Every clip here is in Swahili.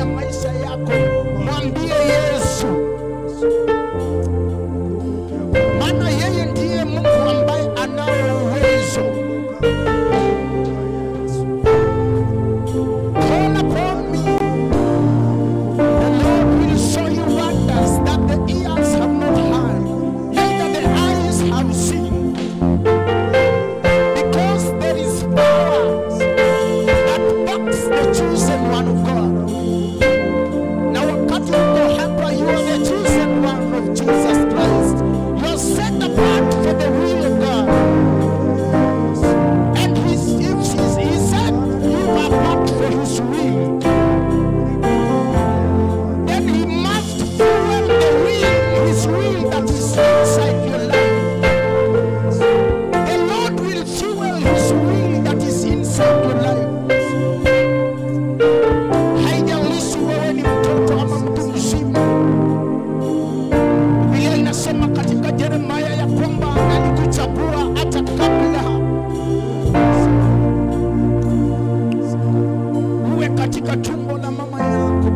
ya maisha yako, mwambie Yesu. Maana yeye ndiye Mungu ambaye anao uwezo. Call upon me. The Lord will show you wonders that the ears have not heard, neither the eyes have seen. Because there is power that backs the chosen one of God. Na wakati uko hapa, you are the chosen one of Jesus Christ. You are set apart for the will of God. And he set you apart for his will. Then he must fuel the will, his will that is inside your life. The Lord will fuel his will that is inside your life. Haijalishi wewe ni mtoto ama mtu mzima. Biblia inasema katika Yeremia ya kwamba alikuchagua hata kabla uwe katika tumbo la mama yako.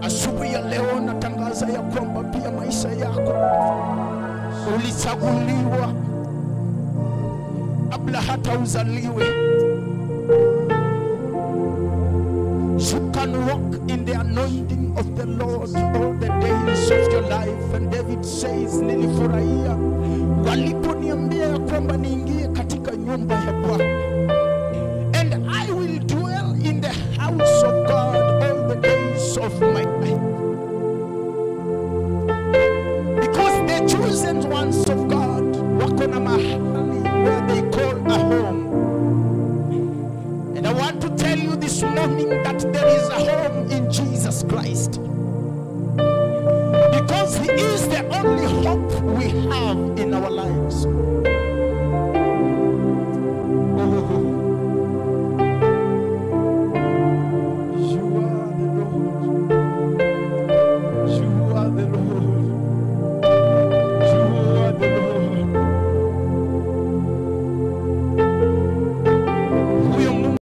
Asubuhi ya leo natangaza ya kwamba pia maisha yako ulichaguliwa kabla hata uzaliwe. You can walk in the anointing of the Lord all the days of your life. And David says, nilifurahia waliponiambia ya kwamba niingie katika nyumba ya Bwana. And I will dwell in the house of God all the days of my life. Because the chosen ones of God wako na mahali where they call a home. And I want to tell you this morning that there is a home in Jesus Christ. Because he is the only hope we have in our lives.